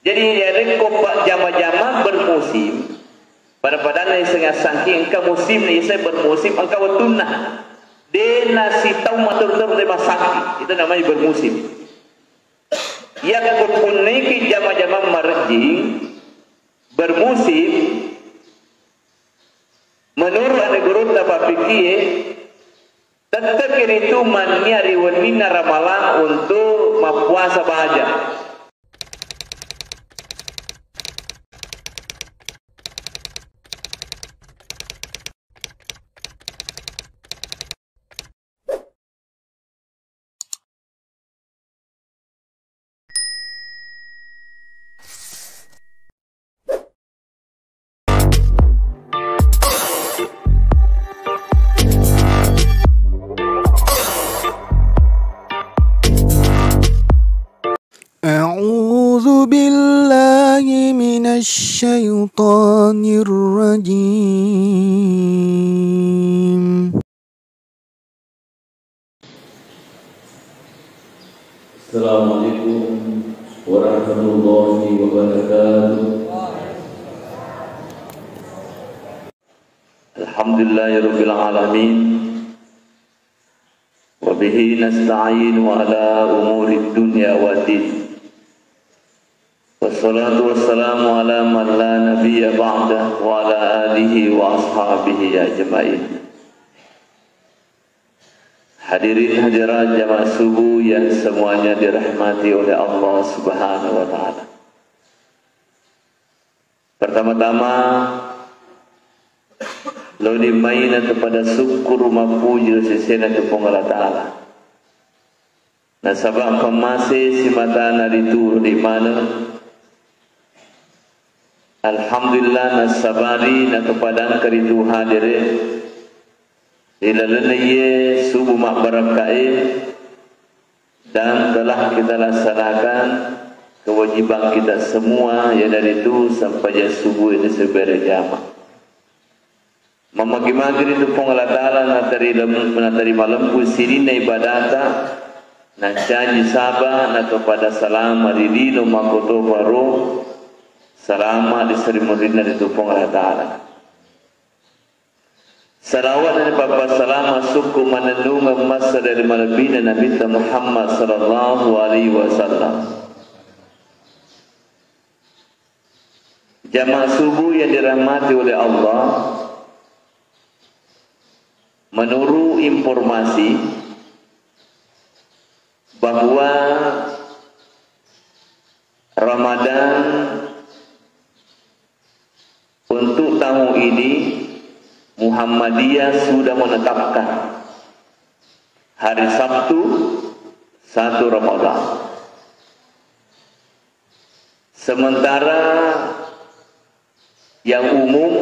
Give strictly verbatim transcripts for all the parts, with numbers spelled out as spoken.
Jadi, yarekko pajjama-jama bermusim, pada-padanna yasengnge assangking engka musimna, yasengnge bermusim engka wettunna. De' nasitau matteru-teru de' massangking. Itu namanya bermusim. Yakko punnaiki jama-jamang marejjing, bermusim, menurut anre gurutta pappikkie, tette'ki ritu mannia ri wenninna Ramalang untuk mappuasa baja. أعوذ بالله من الشيطان الرجيم. السلام عليكم ورحمة الله وبركاته. الحمد لله رب العالمين. وبه نستعين على أمور الدنيا والدين. والصلاة والسلام على من لا نبي بعده وعلى آله وأصحابه أجمعين. Hadirin hadirat jamaah subuh yang semuanya dirahmati oleh Allah Subhanahu wa Ta'ala. Pertama-tama, laoni mai natu pada sukkuru mappuji ri sesena tu Puang Allah Ta'ala. Nasaba pammase simatana ritu di maneng. Alhamdulillah, nassabari natu pada engka ritu hadere ri lalenna iye subuh mabbarakkae. Dan telah kita laksanakan kewajiban kita semua, iyanaritu sempajang subuh ini secara jamaah. Mamagi-magi ritu Puang Allah Ta'ala natari lem-, natarima lempu sininna ibadata, nacaji saba, natu pada salama ri lino makkotoparo, salama ri sarimunrinna ritu Puang Allah Ta'ala. Salawat dan pappasalama sukku manennungeng massa dari malebbina Nabitta Muhammad sallallahu alaihi wasallam. Jamaah subuh yang dirahmati oleh Allah, menurut informasi bahwa Ramadan untuk tahun ini, Muhammadiyah sudah menetapkan hari Sabtu satu Ramadan. Sementara yang umum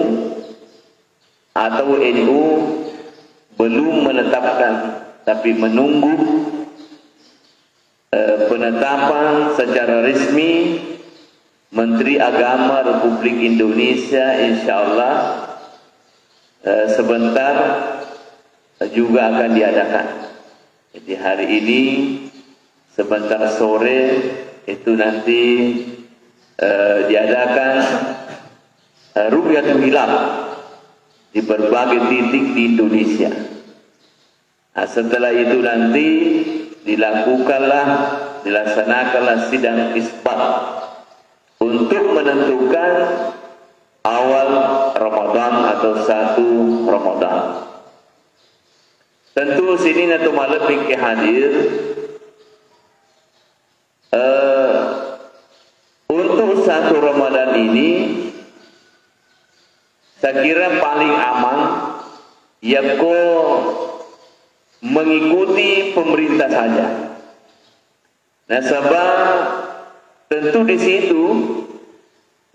atau N U belum menetapkan, tapi menunggu eh, penetapan secara resmi Menteri Agama Republik Indonesia, insya Allah, eh, sebentar juga akan diadakan. Jadi, hari ini sebentar sore itu nanti, eh, diadakan, eh, Ru'yatul Hilal di berbagai titik di Indonesia. Nah, setelah itu nanti dilakukanlah, dilaksanakanlah sidang isbat untuk menentukan awal Ramadan atau satu Ramadan. Tentu sininna tu malebbi'e hadir, eh, untuk satu Ramadan ini, saya kira paling aman yakko mengikuti pemerintah saja. Nasaba tentu di situ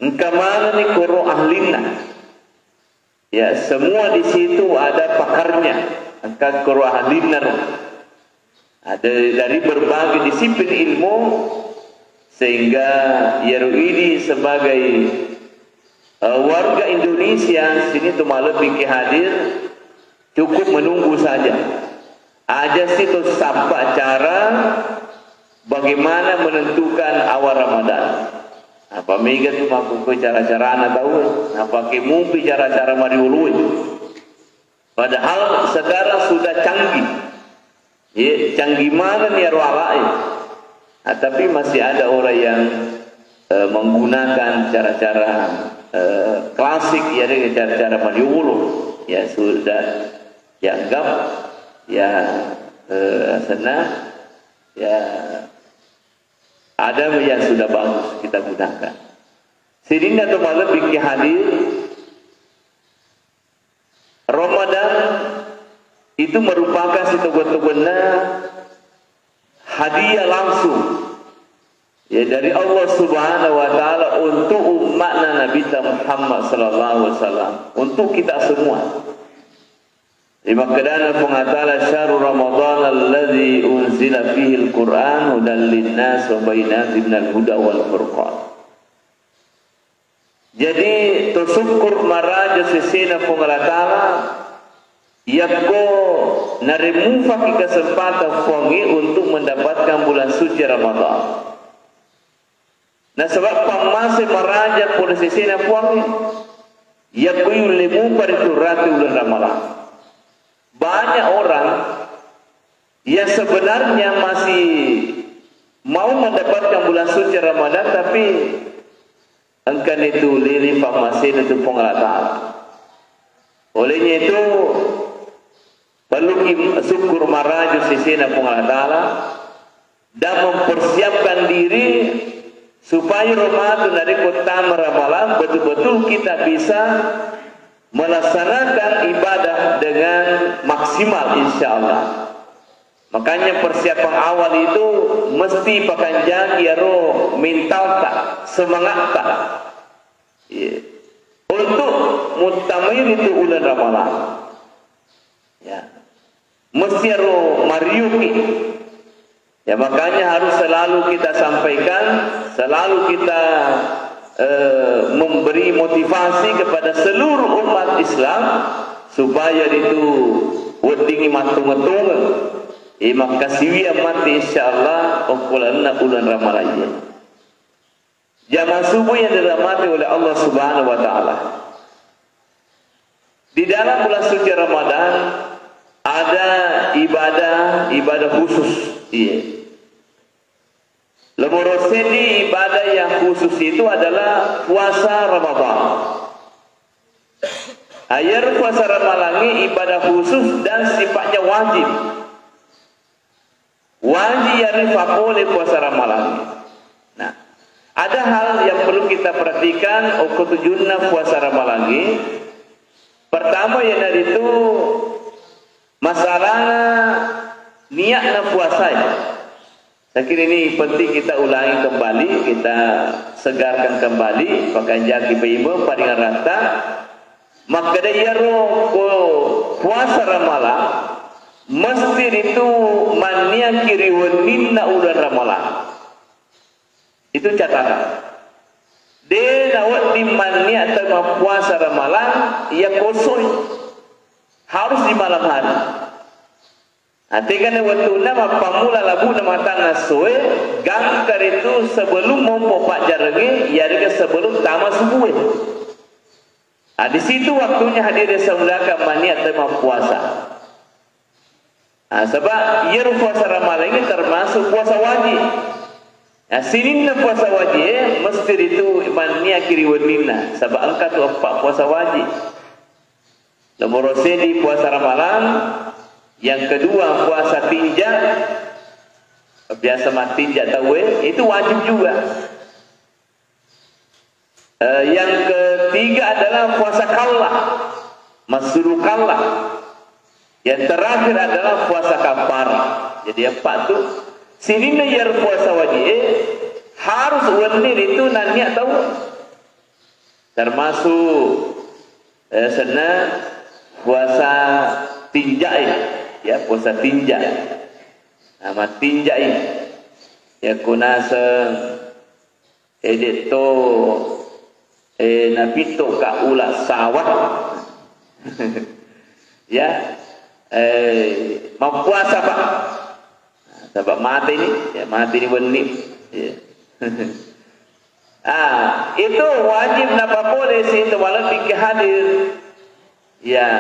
engka manenni koro ahlinna. Ya, semua di situ ada pakarnya. Engka koro ahlinna ro. Ada dari berbagai disiplin ilmu, sehingga iyaro idi sebagai, eh, warga Indonesia sininna tu malebbi'e hadir, cukup menunggu saja. Aja situ sappa cara bagaimana menentukan awal Ramadan. Apa mega tu makkukue cara-carana tau, apa ke mupi cara-cara marioloe. Padahal sekarang sudah canggih. Ya, canggih mana nih aro alai. Ah, tapi masih ada orang yang eh, menggunakan cara-cara eh, klasik, ya, dengan cara-cara mariolo, ya, sudah dianggap, ya, eh, senang, ya, ada yang sudah bagus kita gunakan. Sininna to malebbi ki hadir, Ramadan itu merupakan sitogo-togonna hadiah langsung, ya, dari Allah Subhanahu wa Ta'ala untuk umatna Nabi Muhammad sallallahu alaihi wasallam, untuk kita semua. Di makkedana Puang Allah Ta'ala, "Syaru Ramadan alladzi unzila fihil Qur'an hudan linnas wa bainatin minal huda wal furqan." Jadi, to syukur maraja sesena Puang Allah Ta'ala, yakko naremmufaki kesempatan Puangnge untuk mendapatkan bulan suci Ramadan. Nasaba pammase maraja pole sesena Puangnge, yakko yulle mupa ritu rate uleng Ramalang. Banyak orang yang sebenarnya masih mau mendapatkan bulan suci Ramadan, tapi engkanitu lili pammasena tu Puang Allah Ta'ala. Olehnya itu, perluki syukur maraja sesena Puang Allah Ta'ala dan mempersiapkan diri supaya Ramadan dari kota Ramalang betul-betul kita bisa melaksanakan ibadah dengan maksimal, insya Allah. Makanya persiapan awal itu mesti pakanjaki aro mentalta, semangatta. Iya. Untuk muttamairi tu uleng Ramalang. Ya. Mesti aro mariuki. Ya, makanya harus selalu kita sampaikan, selalu kita eh, memberi motivasi kepada seluruh umat Islam supaya itu weddingi mattunge-tunge. Eh, makkasiwiang matti, insya Allah, okkolanna uleng Ramalang. Jamaah subuh yang dirahmati oleh Allah Subhanahu wa Ta'ala. Di dalam bulan suci Ramadan ada ibadah, ibadah khusus. Iya. Nomor seddi ibadah yang khusus itu adalah puasa Ramadan. Ayar puasa Ramalangi ibadah khusus dan sifatnya wajib. Wajib yari fapole puasa Ramalangi. Nah, ada hal yang perlu kita perhatikan, okko tujunna puasa Ramalangi. Pertama, iyanaritu masalahna niatna puasai. Saya kira ini penting kita ulangi kembali, kita segarkan kembali, pakanjaki paimeng paringerratta. Makkeda iyaro ko puasa Ramalang, mesti ritu manniaki ri wenninna uleng Ramalang. Itu catatan. De nawedding mannia tau mappuasa Ramalang, iya kosoi. Harus di malam hari. Nah, tegana wettunna mappammula labu'na matanna essoe, gangka ritu sebelum mompo pajjarengnge, iyare'ga sebelum tama subuhe. Nah, di situ waktunya hadirin saudara mannia tau mappuasa. Nah, sebab iyaro puasa Ramalang ini termasuk puasa wajib. Nah, sininna puasa wajib, eh, mesti ritu manniaki ri wenninna, sebab engka tu eppa puasa wajib. Nomor seddi puasa Ramalang, yang kedua puasa tinja, biasa mattinja tauwe, itu wajib juga. Eh, yang ketiga adalah puasa kalla, masulu kalla. Yang terakhir adalah puasa kafar. Jadi empat tu. Sininna iyaro puasa wajib, eh, harus wenni ritu nannia tau. Termasuk, eh, senna puasa tinja, eh. Ya, puasa tinja. Nah, mattinja, eh. Ya, kunaseng Ede to, eh, napitto ka ula sawah. Ya, eh, mappuasa, Pak. Sebab mate ni, ya, mate ni wenni. Ya. Ah, Itu wajib napapole situ malebbi ke hadir. Ya.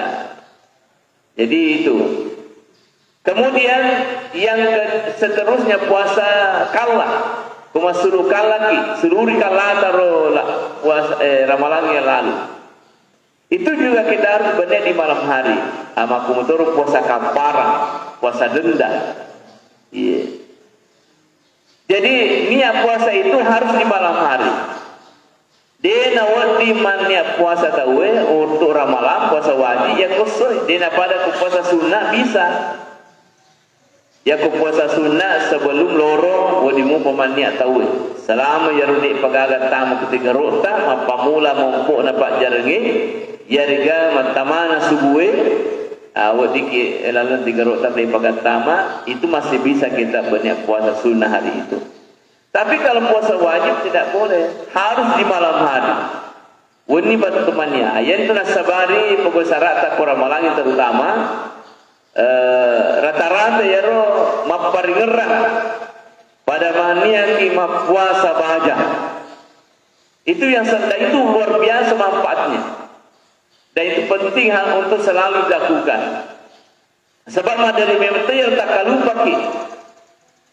Jadi itu. Kemudian yang ke-, seterusnya puasa kalla. Kuma sulu kallaki, suluri kallata ro la-, puasa, eh, ramalang yang lalu. Itu juga kita harus berniat di malam hari. Ama kumutoro puasa kafarah, puasa denda. Iya. Jadi niat puasa itu harus di malam hari. De nawedding manniat puasa tauwe untuk ramalang, puasa wajib, ya kosoi. De napada ku puasa sunnah bisa. Yako puasa sunnah sebelum loro, wedding mupa manniat tauwe. Selama yaro de pagaga tama ku tigarotta, mappamula mompo'na pajjarengnge, yarega mattamana subuhe, ah, weddikki laleng tigarotta de pagattama, itu masih bisa kita berniat puasa sunnah hari itu. Tapi kalau puasa wajib tidak boleh, harus di malam hari. Wenni battu mannia, iyantu nassabari pogau sara'ta ko ramalangi terutama, eh, rata-rata iyaro mapparingerrang pada manniaki mappuasa baja. Itu yang sedang itu luar biasa manfaatnya. Dan itu penting ha-, untuk selalu dilakukan. Sebab maderi memang tu yang tak kalupaki.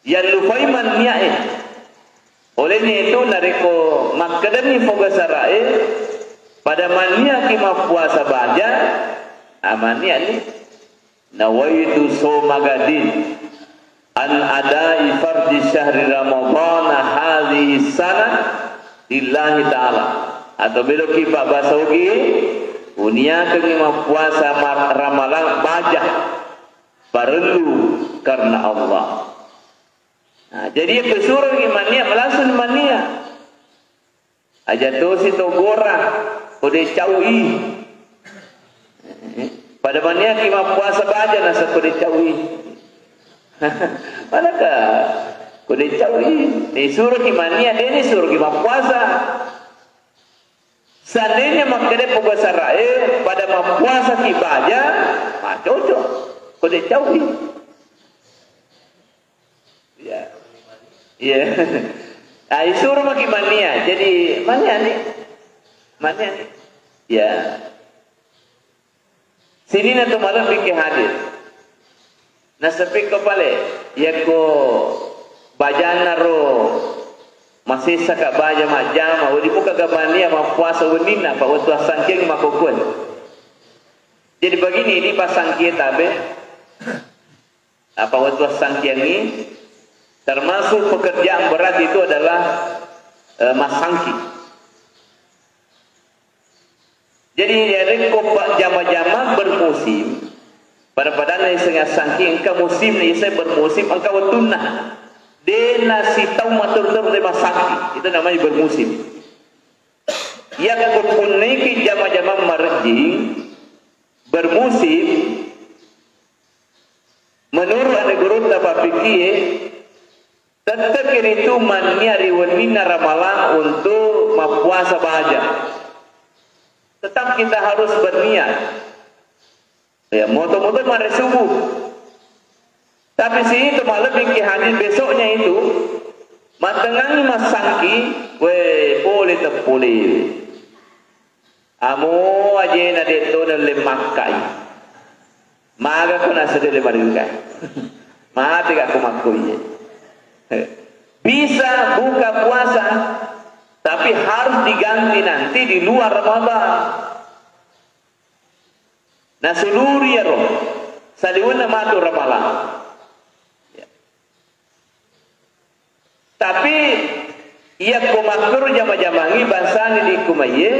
Yang lupai manniae. Olehnya itu narekko makkedani poga sarae, pada manniaki mappuasa baja, ah, manniani. Nawaitu soma gadin an adai fardhi syahri ramadhana hadhihi sana lillahi ta'ala. Atau beloki pabbasa ogi, uniakengngi mappuasa mar-, ramalang baja parellu karena Allah. Nah, jadi pesuruh mannia, langsung mannia. Aja tosi to gora, kode caui. Pada manniaki mappuasa baja nasa kode caui. Manaka kode caui. Ni suruh ki mannia, deni suruh ki mappuasa. Seandainya makkeda poga sarae pada mappuasa ki baja, ma cocok. Kode caui. Iya. Iya. Ah, isuro maki mannia. Jadi, mannia ni. Mannia ni. Ya. Sininna to malebbi ke hadir. Nasepikko pale, yakko bajanna ro masessa ka baja majjama, wedi muka ga mannia mappuasa wenninna, pa wettu assangkeng makkokkoe. Jadi begini, ini pasangkie tabe. Apa wettu assangkiangngi, termasuk pekerjaan berat itu adalah, eh, massangki. Jadi, ya, rekko pa-, jama-jama bermusim, pada-padanna iseng assangki, engka musim, iseng bermusim, engka wettunna. Dena sitau maturu-turu de massangki. Itu namanya bermusim. Yakko punnaiki jama-jama marejjing, bermusim, menurut ane gurutta pappikie, tettepi ritu mannia ri wenninna Ramalang untuk mappuasa baja. Tetap kita harus berniat. Ya, moto-moto mare subuh. Tapi situ malebbi ki hadir besoknya itu, mattengngangi massangki, we, pole teppole. Amo ajena de to nelle makkai. Maga ko nasede le maringka. Mate ga ko makko iye. Bisa buka puasa, tapi harus diganti nanti di luar Ramadan. Nasuluri ero, saliwenna matu Ramalang. Ya. Tapi, iyakko makkero jama-jamangngi bangsani di kumaiye,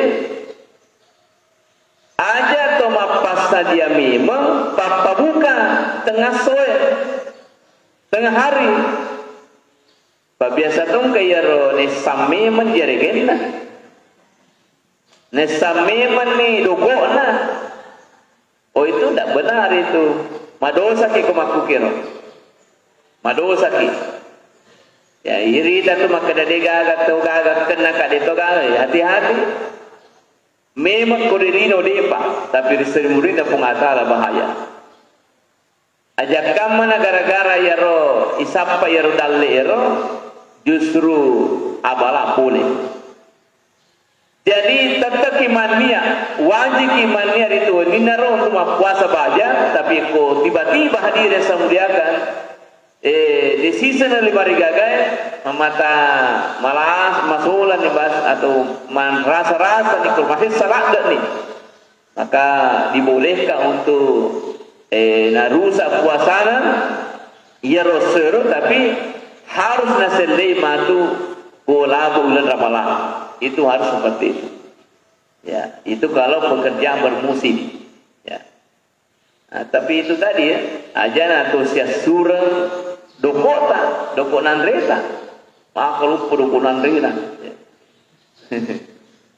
aja to mappassadia memeng pappabuka tengnga essoe, tengah hari. Pabiasa tongka iyaro nessang memeng jaregenna. Nessang memenni dogo'na. Oh, itu ndak benar itu. Madosaki ko makkukiro. Madosaki. Ya, irita tu makkeda de gaga to gaga kenna ka de to gaga. Ya, hati-hati. Memang ko de lino depa, tapi ri seri muridna Puang Allah Taala bahaya. Ajakkammana gara-gara iyaro isappa iyaro dalle ero justru abala pole. mannia, wajiki mannia ritu wenninnaro untuk mappuasa baja, tapi ko tiba-tiba hadir yang saya muliakan, eh, decision lima rigagae, mata malas, masolan ni bas, atau man rasa-rasa ni kurma hessa ladde ni. Maka dibolehkan untuk, eh, narusak puasana, iyaro sero, tapi harus nasellei matu ko labu uleng Ramalang. Itu harus seperti itu. Ya, itu kalau pekerjaan bermusim. Ya. Nah, tapi itu tadi ya, aja na to siassureng dokota, doko nanreta. Maka lupa doko nanrena. Ya.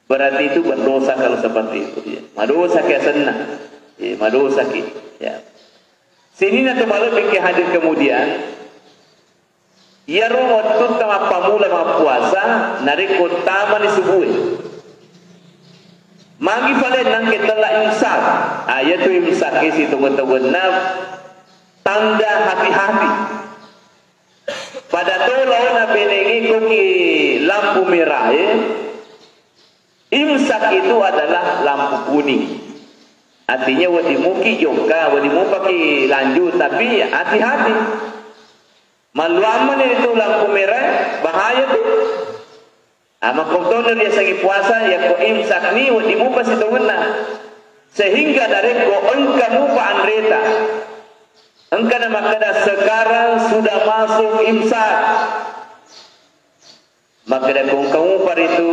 Berarti itu berdosa kalau seperti itu. Ya. Madosa ki asenna. Ya, madosa ki. Ya. Sininna to malebbi ki hadir kemudian, iyaro wettutta mappamula mappuasa, narekko tamani subue. Magi fale nangke tella imsak. Ah, iyatu imsak e sitongeng-tongenna tanda hati-hati. Pada to laona benengi koki lampu merah e, imsak itu adalah lampu kuning. Artinya, wedding muki jokka, wedding mupaki lanjut, tapi hati-hati. Malluammani itu lampu merah, bahaya tu. Ah, makkotono riasengi puasa, yakko imsak ni, wedding mupa sitongenna. Sehingga narekko engka mupa anreta, engka na makkeda, "Sekarang sudah masuk imsak." Makkeda, "Ko engka mupa ritu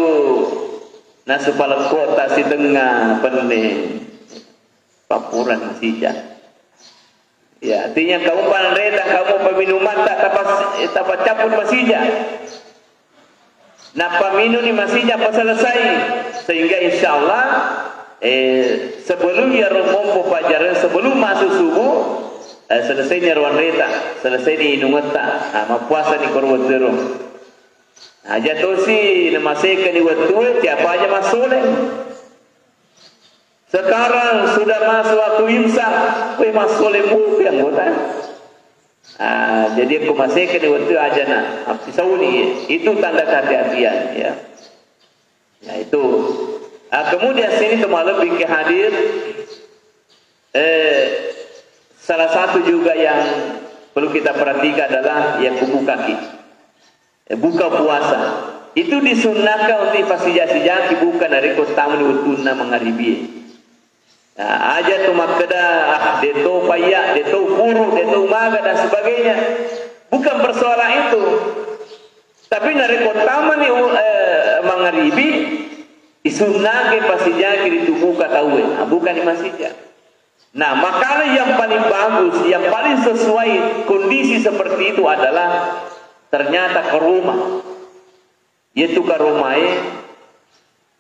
nasu palekkota sitengnga penne, pappurang masija." Ya, artinya kamu panreta, kamu peminumatta tapas-, tapaccapput masija. Nappa minuni masija apa selesai. Sehingga insya Allah, eh, sebelum iyaro mompo pajjareng, sebelum masuk subuh, eh, selesai ni ro anreta, selesai ni inungetta. Ah, mappuasa ni koro wettero. Aja tosi namaseka ni wettue, tiap aja massoleng. Sekarang sudah masuk waktu imsak, kue massoleng mupi anggota. Ah, jadi aku maseka ni wettue aja na, api sauni, itu tanda kehati-hatian, ya. Nah, itu. Ah, kemudian sini tu malebbi ke hadir, eh, salah satu juga yang perlu kita perhatikan adalah ya kubu kaki. Eh, buka puasa. Itu disunnahkan untuk ipasija-sijaki buka narekko tamani wettunna mangaribie. Nah, aja tu makkeda, "Ah, deto payya, deto puru, deto maga," dan sebagainya. Bukan persoalan itu. Tapi narekko tamani, eh, mangaribi, isunnahke pasijaki ritu buka tauwe. Ah, bukan di masija. Nah, makanan yang paling bagus, yang paling sesuai kondisi seperti itu adalah ternyata karoma. Yaitu karomae,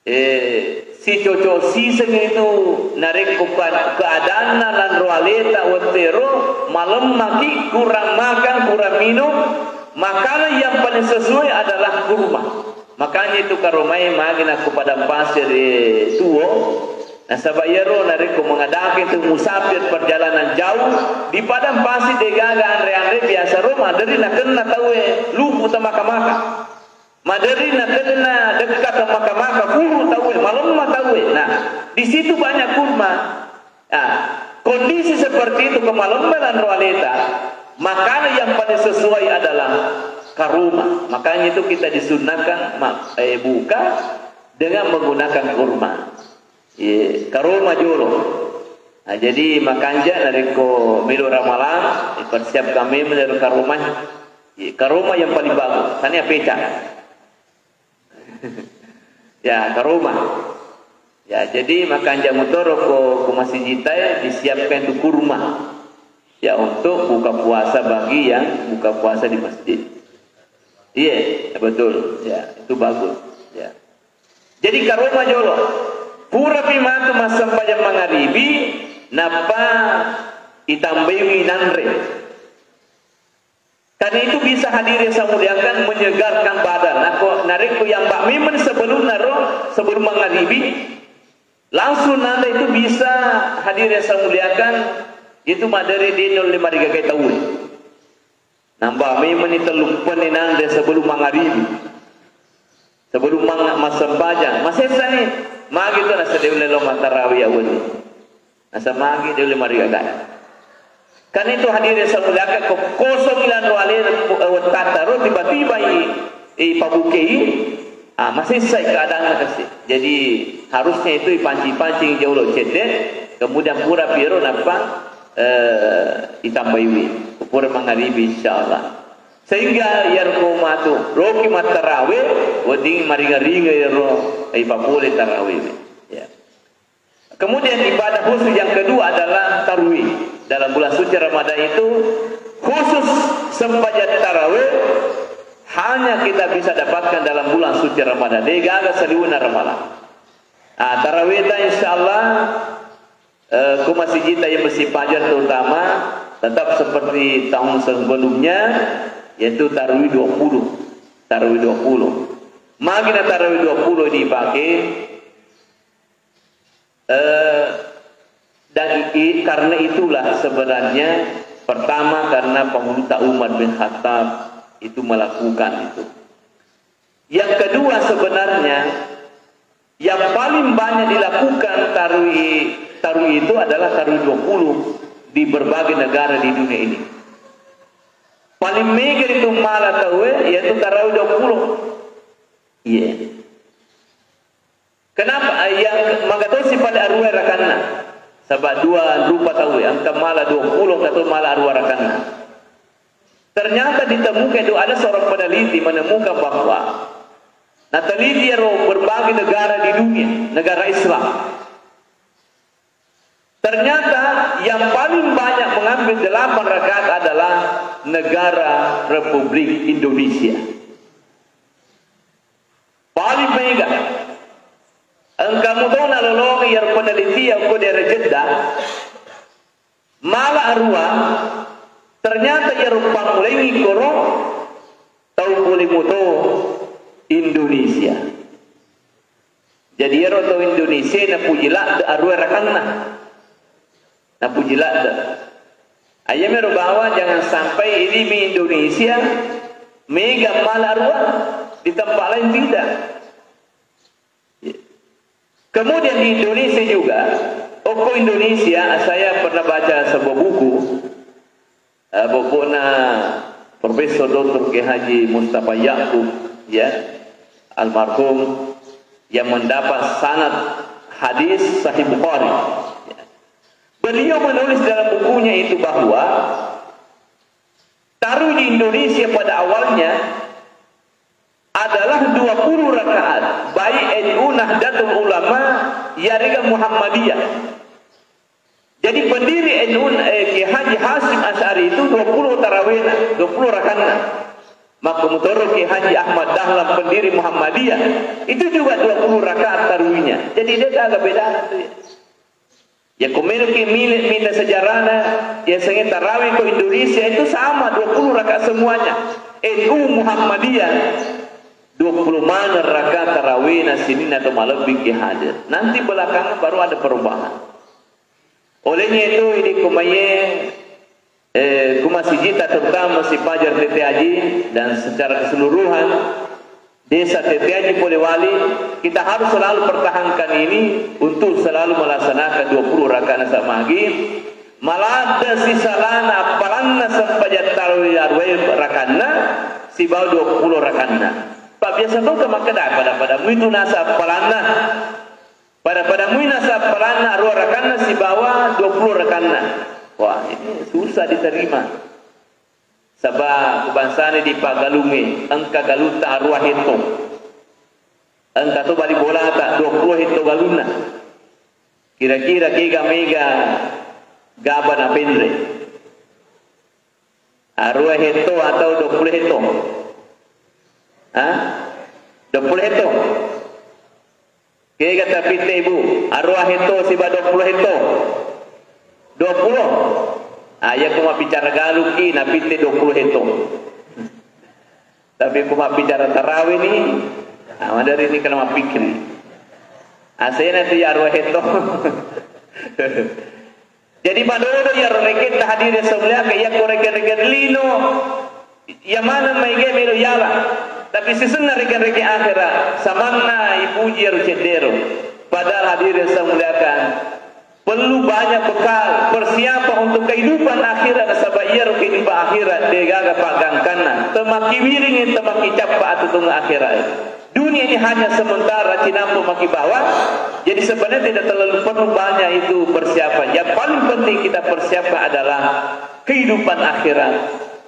eh, sicoco siseng itu narekko pa-, keadaanna lanro aleta wettero, malemmaki, kurang makan, kurang minum, makanan yang paling sesuai adalah kurma. Makanya itu karomae magi nakko padang pasir, eh, tuo, Nasaba iyaro narekko mengadakan itu musafir perjalanan jauh, di padang pasir degaga anre-anre biasa ro maderri nakenna tauwe lupu tamaka-maka. Maderri nakenna dekka tamaka-maka, furu tauwe, malemma tauwe. Nah, di situ banyak kurma. Nah, kondisi seperti itu, kemalemma lanro aleta, makanan yang paling sesuai adalah karoma. Makanya itu kita disunahkan ma-, eh, buka dengan menggunakan kurma. Ye, karoma jolo. Nah, jadi makanja narekko melo Ramalang, dipersiapkan memang dari karoma. Ye, karoma yang paling bagus. Tania peca. Ya, karoma. Ya, jadi makanja mutoro ko, ko masijitae disiapkan itu kurma. Ya, untuk buka puasa bagi yang buka puasa di masjid. Iya, betul. Ya, itu bagus. Ya. Jadi karoma jolo. Purapi matu massempajang mangaribi, nappa itambaiwi nanre. Karena itu bisa hadirin saya muliakan menyegarkan badan. Nako, narekko yang bak mimen sebelum naro, sebelum mangaribi, langsung nanre itu bisa hadirin saya muliakan, itu maderi dino lima rigagai taun. Nambah memang ni telluppenne nanre sebelum mangaribi. Sebelum mang-, massempajang. Masessa ni. Magi tu nasa de ulle lo mattarawi ya wedding. Nasa magi de ulle marigaga. Kan itu hadirin saya muliakan, ko kosong ilan wale, eh, wettata ro tiba-tiba i, i pabukei, ah, masessai keadaanna kasi. Jadi harusnya itu ipancing-pancing jauh lo cedde, kemudian pura piro nappa, eh, itambaiwi. Pura mangaribi insyaallah. Sehingga iyaro ko matu roki mattarawe, wedding maringa-ringa iyaro ipapole tarawe. Ya. Kemudian ibadah khusus yang kedua adalah tarwih. Dalam bulan suci Ramadan itu khusus sempajang tarawih hanya kita bisa dapatkan dalam bulan suci Ramadan. Degaga saliwunna Ramadan. Ah, tarawihta insyaallah, eh, ko masijita yang bersipajar terutama tetap seperti tahun sebelumnya, yaitu tarawih dua puluh. Tarawih dua puluh. Magi na tarawih dua puluh dipake, eh, dan i-, karena itulah sebenarnya pertama karena Panglita Umar bin Khattab itu melakukan itu. Yang kedua sebenarnya yang paling banyak dilakukan tarwi, tarwi itu adalah tarwi dua puluh di berbagai negara di dunia ini. Paling mega itu mala tauwe yaitu tarawih dua puluh. Iya. Kenapa? Yang magatosi pada arua rakanna. Sebab dua rupa tauwe, engka mala dua puluh, engka to mala arua rakanna. Ternyata ditemukan itu ada seorang peneliti menemukan bahwa, nah, teliti ero berbagai negara di dunia, negara Islam. Ternyata yang paling banyak mengambil delapan rakaat adalah negara Republik Indonesia. Paling mega. Engka muto nalolongi iyaro penelitian ko daerah Jeddah, mala arua, ternyata iyaro pangulaingi koro tau pole muto Indonesia. Jadi iyaro tau Indonesia napuji ladde arua rakanna. Napuji ladde. Ayamero bawa jangan sampai ini mi Indonesia mega mala arua, di tempat lain tidak. Kemudian di Indonesia juga, okko Indonesia, saya pernah baca sebuah buku, eh, bukunya Profesor Doktor Kiai Haji Mustafa Yakub, ya, almarhum, yang mendapat sanad hadis Sahih Bukhari. Ya. Beliau menulis dalam bukunya itu bahwa tarawih di Indonesia pada awalnya adalah dua puluh rakaat, baik N U Nahdlatul Ulama, yarega Muhammadiyah. Jadi pendiri N U, eh, Kiai Haji Hasyim Asy'ari itu dua puluh tarawihna, dua puluh rakanna. Maka mutoro Kiai Haji Ahmad Dahlan pendiri Muhammadiyah, itu juga dua puluh rakaat tarawihnya. Jadi dia kagak beda tuh ya. Ya, ko meloki mile-, mita sejarahna, ya, sengi tarawih ko Indonesia itu sama, dua puluh rakaat semuanya. N U Muhammadiyah, dua puluh maneng rakaat tarawihna sininna to malebbi ki hadir. Nanti belakangan baru ada perubahan. Olehnya itu, idi kumaye, eh, ku masijita terutama si Pajar Tete Aji dan secara keseluruhan desa Tete Aji Polewali, kita harus selalu pertahankan ini untuk selalu melaksanakan dua puluh rakaat samagi. Maladde sisalana appalanna sempajang tarawih arua rakanna sibawa dua puluh rakanna. Pak biasa to ka makkeda pada-pada muitu nasa appalanna. Pada-pada mui nasa appalanna arua rakanna sibawa dua puluh rakanna. Wah, ini susah diterima. Saba ku bangsana di paggalungnge, engka galutta arua hetto. Engka to bali bolata dua puluh hetto galunna. Kira-kira kega mega gaba napenre. Arua hetto atau dua puluh hetto? Hah? Dua puluh hetto? Kega tapitte, Ibu? Arua hetto siba dua puluh hetto? Dua puluh? Ah, iya ku mabbicara galuki napitte dua puluh hetto. Tapi ku mabbicara tarawih ni, ah, madari ni kena mappikiri. Asena tu ya arua hetto. Jadi madodo iyaro rekeng ta hadirin semuliakan, yakko rekeng-rekeng lino, iya maneng maega melo yala. Tapi sisenna rekeng-rekeng akhera, samanna ipuji iyaro ceddero. Padahal hadirin saya muliakan, perlu banyak bekal, persiapan untuk kehidupan akhirat, nasaba iyaro kehidupan akhirat degaga paggangkanna. Temakiwiringi, temaki cappa atutunga akhirat. Dunia ini hanya sementara, cinampe maki bawa. Jadi sebenarnya tidak terlalu perlu banyak itu persiapan. Yang paling penting kita persiapkan adalah kehidupan akhirat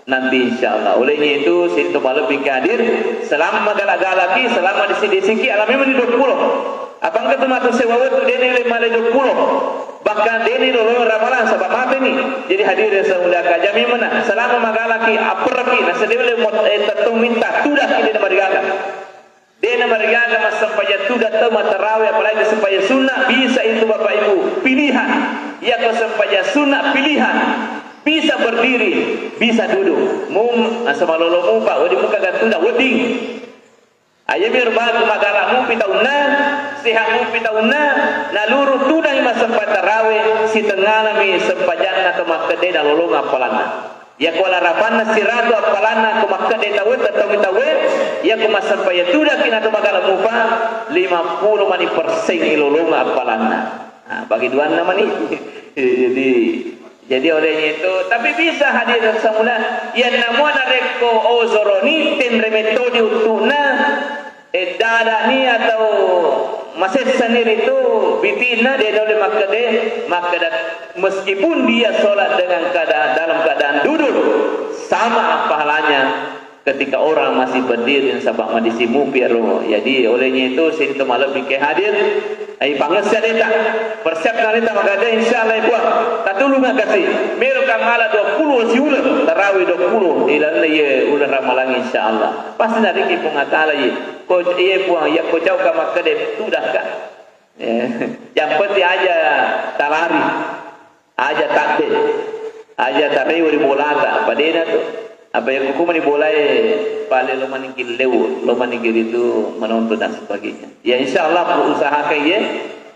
nanti, insyaallah. Olehnya itu, situ malebbi hadir, selama magala-galaki, selama disi-disiki, alami meni dua puluh. Apa engka tu matu sewa wettu, deni le male dua puluh. Bahkan deni lolong ramalang, sebab mati ni. Jadi hadirin saya muliakan, jami mena, selama magalaki, aperaki, nasedewe le mot-, eh, tettong minta, tudaki dena marigaga. Dena marigaga massempajang tudang tau mattarawe, apalagi sempajang sunna, bisa itu Bapak Ibu, pilihan. Iyako sempajang sunna pilihan. Bisa berdiri, bisa duduk. Mum, asa malolo mupa, wedding muka gattuda, wedding. Ayo biar bagus magala mupi taunna, sehat mupi taunna, naluru tudang massempajang tarawe, sitengnganami sempajanna to makkedde nalolong appalanna. Iyako larapanna siratu appalanna ko makkedde tauwe, tettongi tauwe, iyako massempajang tudaki na to magala mupa, lima puluh mani persen ilolonga appalanna. Nah, bagi duanna mani. Jadi, jadi olehnya itu, tapi bisa hadirin semua, yang namanya rekko ozoroni, tenre metode untukna, Eh, dadani atau masessani ritu bitinna, de nolai makkeda, makkeda meskipun dia sholat dengan keadaan, dalam keadaan duduk, sama pahalanya ketika orang masih berdiri, nasaba madisi mupi ro. Jadi olehnya itu situ malebbi ke hadir, ai pangessa deta, persiapkan deta, makkeda insyaallah ya Puang, tatulunga kasi, mero kang ala dua puluh siuleng, tarawih dua puluh, ilanna ye uleng ramalang insyaallah. Pasti nariki Puang Allah Taala ye. Ko, iye Puang, yakko cauka makkeda tudakka. Eh, yang penting aja talari, aja takde, aja tarewe ri bolata, apa dena tu. Apa yakko kumani bolae pale lo maniki lewu, lo maniki ritu menonton dan sebagainya. Ya insyaallah usahakan ye,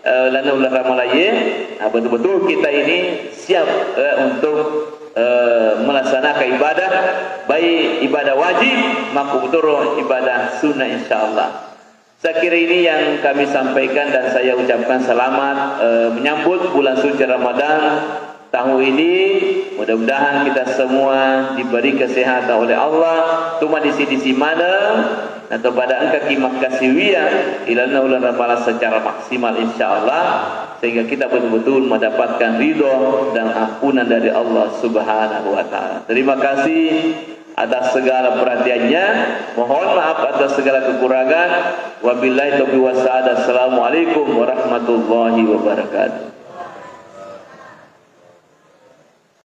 eh, lana uleng ramalang ye, ah, betul-betul kita ini siap, eh, untuk, eh, melaksanakan ibadah, baik ibadah wajib maupun ibadah sunnah insyaallah. Saya kira ini yang kami sampaikan dan saya ucapkan selamat, eh, menyambut bulan suci Ramadan tahun ini. Mudah-mudahan kita semua diberi kesehatan oleh Allah, cuma disi-disi mana atau pada engka ki makkasiwiang ilanna uleng ramalang secara maksimal insyaallah, sehingga kita betul-betul mendapatkan ridho dan ampunan dari Allah Subhanahu wa Ta'ala. Terima kasih atas segala perhatiannya. Mohon maaf atas segala kekurangan. Wabillahi taufiq wassaada. Assalamualaikum warahmatullahi wabarakatuh.